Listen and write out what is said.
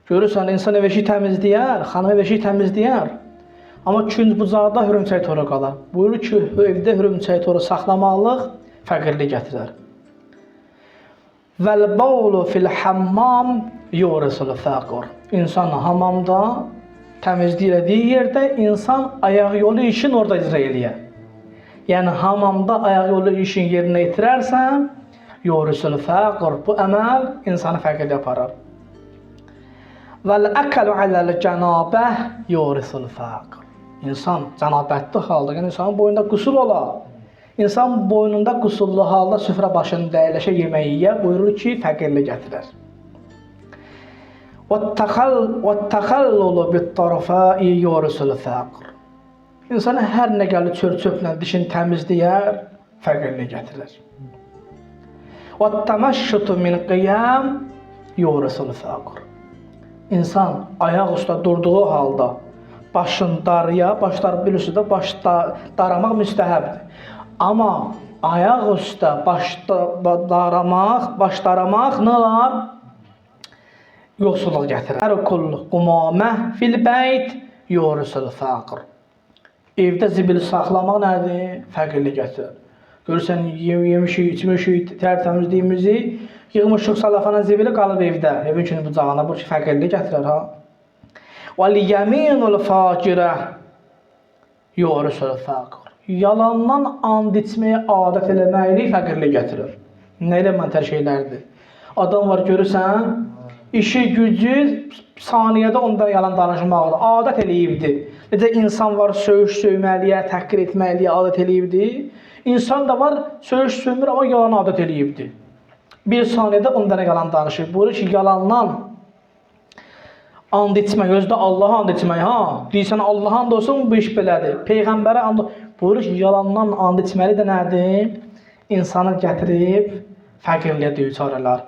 Görürsən, insan ev eşik təmizləyər, xanım ev eşik təmizləyər. Amma künc bucaqda hörümçək toru qalar. Buyurur ki, evdə hörümçək toru saxlamaqlıq fəqirlik gətirər. Vəl bawlu fil hammam yurisul faqr. İnsan hamamda təmizlik elədiyi yerdə insan ayaq yolu işin orada icra eləyər. Yəni hamamda ayaq yolu işin yerinə yetirərsən, yurisul faqr. Bu əməl insanı fəqirliyə aparar. Vəl əkəlu aləl cənabə yurisul faqr. İnsan cənabətli halda, yəni insanın boynunda qüsul ola. İnsan boynunda qüsurlu halda süfrə başında əyləşə yemək yeyə, buyurur ki, fəqirlik gətirər. Və təxəllulu bit-tarfai yurisul faqr. İnsan hər nə gəlir çör-çöplə dişini təmizləyər, fəqirlik gətirər. Və təməşşutu min qiyam yurisul faqr. İnsan ayaq üstə durduğu halda başın darıya, başlar bilirsiniz də baş da, daramaq müstəhəbdir. Amma ayaq üstə başda daramaq, baş daramaq nə olar? Yoxsulluq gətirər. Tərkul qumamə fil beyt yurisul faqr. Evdə zibil saxlamaq nədir? Fəqirlik gətirir. Görürsən, yemişik, içmişik, tərtəmizliyimizi yığmışıq salafana zibili qalıb evdə, evin künü bucağına. Bu ki, fəqirlik gətirər ha. Vəl yeminul facirə yurisul faqr. Yalandan and içməyə adət eləməklik fəqirlik gətirir. Nə elementar şeylərdir. Adam var görürsən, işi gücü saniyədə onda yalan danışmaqdır. Adət eləyibdi. Necə insan var söyüş söyməliyə, təhqir etməliyə adət eləyibdi. İnsan da var söyüş söymür, amma yalan adət eləyibdi. Bir saniyədə 10 dənə yalan danışır. Buyurur ki, yalandan and içmək, özü də Allaha and içmək, ha. Deyirsən Allaha and olsun bu iş belədir. Peyğəmbərə and buyurur ki, yalandan and içməli də nədir? İnsanı gətirib fəqirliyə düçar elər.